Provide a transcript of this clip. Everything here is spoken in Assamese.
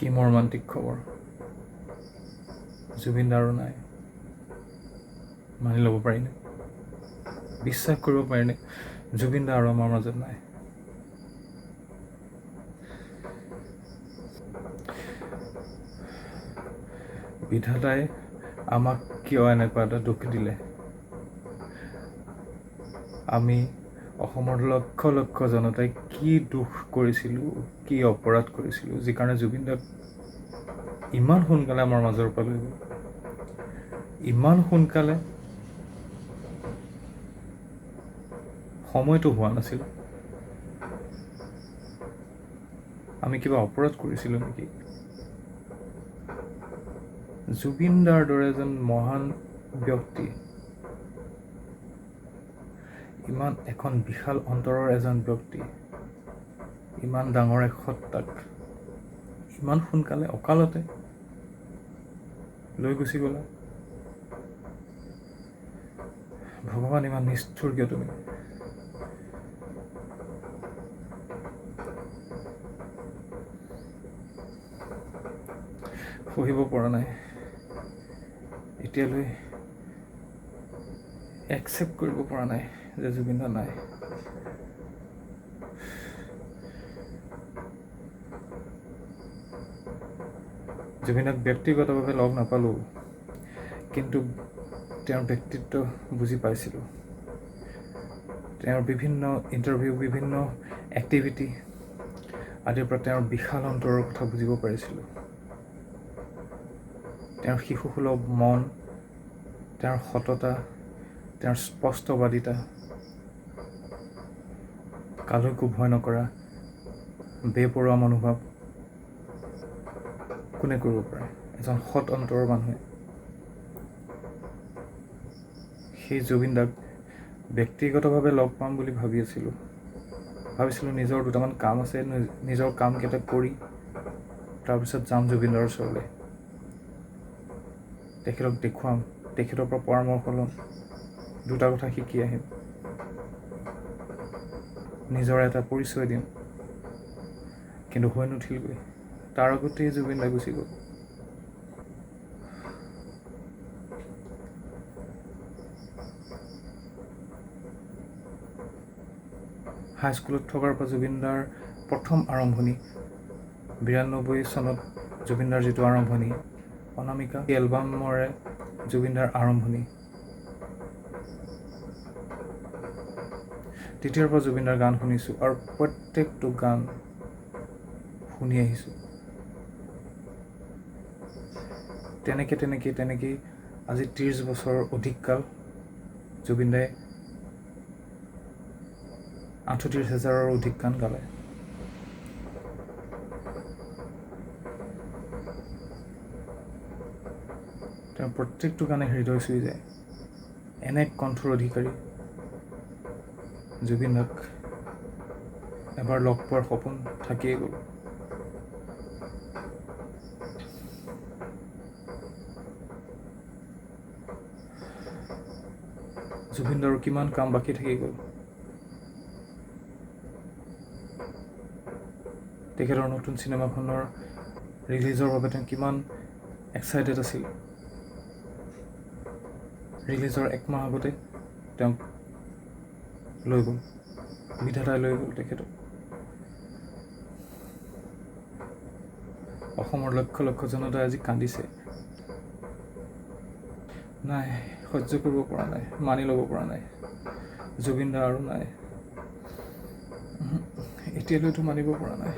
কি মৰ্মান্তিক খবৰ, জুবিন দাৰো নাই। মানি ল'ব পাৰিনে? বিশ্বাস কৰিব পাৰিনে জুবিন দা আৰু আমাৰ মাজত নাই? বিধাতাই আমাক কিয় এনেকুৱা এটা দুখ দিলে? আমি অসমৰ লক্ষ লক্ষ জনতাই কি দুখ কৰিছিলোঁ, কি অপৰাধ কৰিছিলোঁ, যি কাৰণে জুবিন দাক ইমান সোনকালে আমাৰ মাজৰ পৰা লৈ গ'ল, ইমান সোনকালে। সময়টো হোৱা নাছিল। আমি কিবা অপৰাধ কৰিছিলোঁ নেকি? জুবিন দাৰ দৰে এজন মহান ব্যক্তি, ইমান এখন বিশাল অন্তৰৰ এজন ব্যক্তি, ইমান ডাঙৰ এক সত্তাক ইমান সোনকালে অকালতে লৈ গুচি গ'লা। ভগৱান, ইমান নিষ্ঠুৰ কিয় তুমি? সহিব পৰা নাই এতিয়ালৈ, একচেপ্ট কৰিব পৰা নাই যে জুবিন দা নাই। জুবিনদাক ব্যক্তিগতভাৱে লগ নাপালোঁ, কিন্তু তেওঁৰ ব্যক্তিত্ব বুজি পাইছিলোঁ। তেওঁৰ বিভিন্ন ইণ্টাৰভিউ, বিভিন্ন এক্টিভিটি আদিৰ পৰা তেওঁৰ বিশাল অন্তৰৰ কথা বুজিব পাৰিছিলোঁ। তেওঁৰ শিশুসুলভ মন, তেওঁৰ সততা, তেওঁৰ স্পষ্টবাদিতা, কালৈকো ভয় নকৰা বেপৰোৱা মনোভাৱ কোনে কৰিব পাৰে? এজন সৎ অন্তৰৰ মানুহে। সেই জুবিন দাক ব্যক্তিগতভাৱে লগ পাম বুলি ভাবি আছিলোঁ। ভাবিছিলোঁ নিজৰ দুটামান কাম আছে, নিজৰ কামকেইটা কৰি তাৰপিছত যাম জুবিন দাৰ ওচৰলৈ, তেখেতক দেখুৱাম, তেখেতৰ পৰা পৰামৰ্শ ল'ম, দুটা কথা শিকি আহিম, নিজৰ এটা পৰিচয় দিম। কিন্তু হৈ নুঠিলগৈ। তাৰ আগতেই জুবিন দা গুচি গ'ল। হাইস্কুলত থকাৰ পৰা জুবিন দাৰ প্ৰথম আৰম্ভণি 92 চনত জুবিন দাৰ যিটো আৰম্ভণি, অনামিকা এলবামৰে জুবিন দাৰ আৰম্ভণি। তেতিয়াৰ পৰা জুবিন দাৰ গান শুনিছোঁ আৰু প্ৰত্যেকটো গান শুনি আহিছোঁ। তেনেকৈ তেনেকৈ তেনেকেই আজি 30 বছৰৰ অধিক কাল জুবিন দাই 38 হাজাৰৰ অধিক গান গালে। তেওঁৰ প্ৰত্যেকটো গানে হৃদয় চুই যায়। এনে কণ্ঠৰ অধিকাৰী জুবিন দাক এবাৰ লগ পোৱাৰ সপোন থাকিয়েই গ'ল। জুবিন দাৰ কিমান কাম বাকী থাকি গ'ল। তেখেতৰ নতুন চিনেমাখনৰ ৰিলিজৰ বাবে তেওঁ কিমান এক্সাইটেড আছিল। ৰিলিজৰ একমাহ আগতে তেওঁক লৈ গ'ল, বিধাতাই লৈ গ'ল তেখেতক। অসমৰ লক্ষ লক্ষ জনতাই আজি কান্দিছে। নাই, সহ্য কৰিব পৰা নাই, মানি ল'ব পৰা নাই, জুবিন দা আৰু নাই। এতিয়ালৈতো মানিব পৰা নাই।